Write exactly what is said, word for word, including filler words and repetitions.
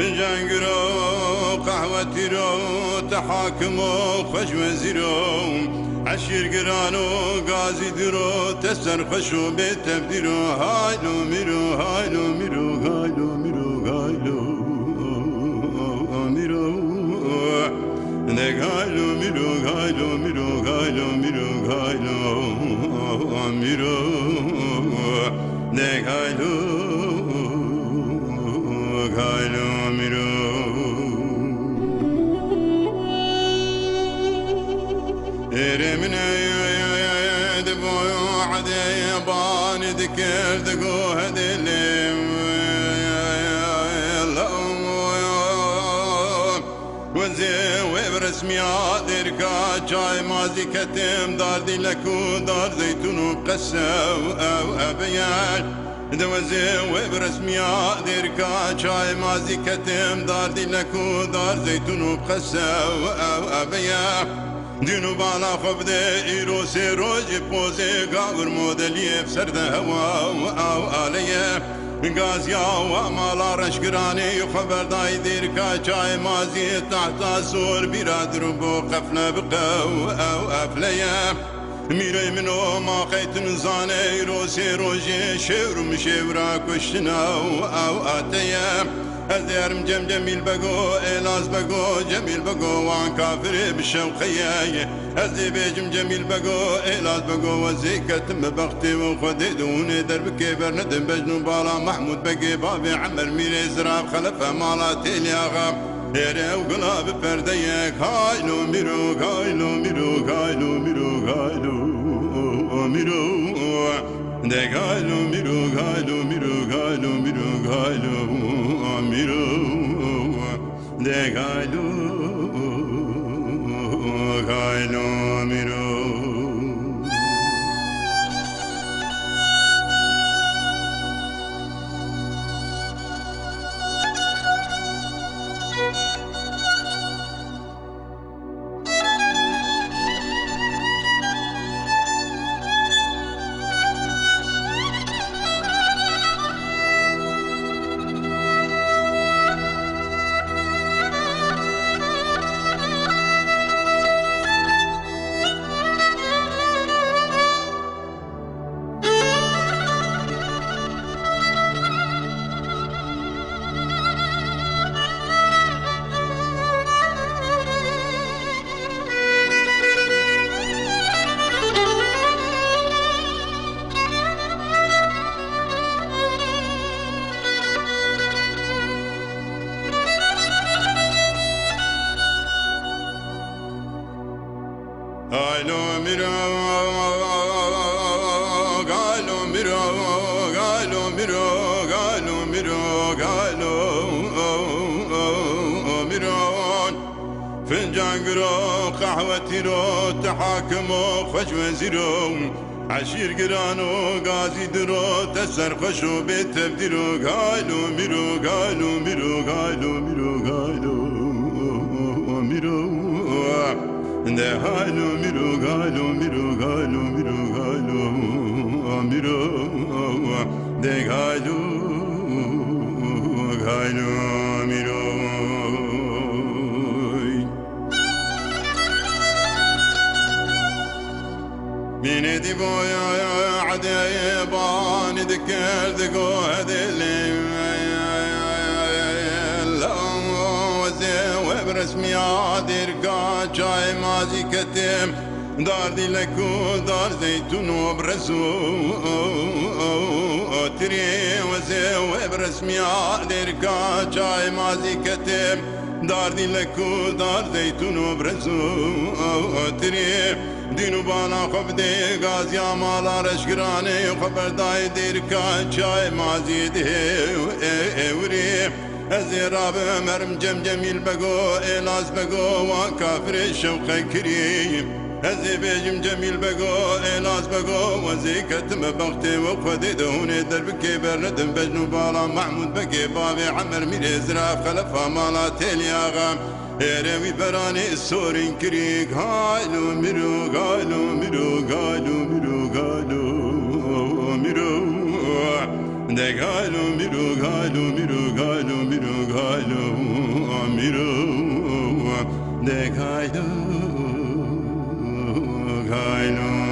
Fincan giro, qehwe tîro, te hakim û xweş wezîro, eşîr giran û gazî diro, te serxweş û bê tevdîro, haylo mîro, haylo mîro, haylo mîro, haylo mîro. De gaylo mîro, gaylo mîro, gaylo mîro, gaylo mîro. De gaylo, gaylo mîro. Êrê min ê, di bo edê banî dikir, digo hedê lê. Wezê wê bi resmiya dêrka çay mazî ketim, dar dîlek û dar zeytûn û qesew ew ebeye. Di wezê wê bi resmiya dêrka çay mazî ketim, dar dîlek û dar zeytûn û qesew ew ebeye. Dîn û bala xwe bide îro sê rojê pozê gavir modeliyê bi ser de hewa û ew aleye. Gaziya wa mala reşgiranê xwe berdayî dêrka çayê maziyê tahta sor bîra dir û bo qefle bi qew ew efleye. Mîrey min o ma qey tu nizane îro sê rojê şêwr û mişêwra kuştina û ew ateye. Ez dê herim cem Cemîl Bego, Êlaz Bego, Cemîl Bego wan kafirê bi şewqeye. Ez dê bêjim Cemîl Bego, Êlaz Bego, wezê ketim bi bextê û Xwedê di hûnê derbikê bernedin bejn û bala Mehmûd Begê bavê Emer Mîrê Zirav Xelefe mala Têlî Axa. Êrê ew gula bi perdeyek, haylo mîro, haylo mîro, haylo mîro, haylo mîro. De gaylo mîro, gaylo mîro, gaylo mîro, gaylo mîro. De gaylo, gaylo mîro. Gaylo miro, gaylo miro, gaylo miro, gaylo miro, gaylo miro. Fincan giro, qehwe tîro, te hakim o, xweş wezîro. Eşîr giran û gazî diro, te serxweş û bê tevdîro, gaylo mîro, gaylo mîro, gaylo mîro, gaylo mîro. De haylo mîro, gaylo mîro, gaylo mîro, gaylo mîro. De gaylo, gaylo mîro. Mînê dî boya edê banî dikir, digo hedê lê. Lewzê wê bi resmiya dêrka çay mazî ketim. Dar dîlek û dar zeytûn û bi rez û tirê wezê wê bi resmiya dêrka çay mazî ketim. Dar dîlek û dar zeytûn û bi rez û tirê. Dîn û bala xwe bidê gaziya mala reşgiranê xwe berdayê dêrka çay mazî dihê ewirê. Ez ê rabim herim cem Cemîl Bego, Êlaz Bego, wan kafirê şewqe kirî. Ez ê bêjim Cemîl Bego, Êlaz Bego, wezê ketime bextê we Xwedê de hûnê derbikê bernedin bejn û bala Mehmûd Begê, bavê Emer Mîrê Zirav Xelefa mala Têlî Axa. Êrê wî beranê sorîn kirî, gaylo mîro, gaylo mîro, gaylo mîro, gaylo mîro. De gaylo mîro, gaylo mîro, gaylo mîro, gaylo De kaydo, kaydo.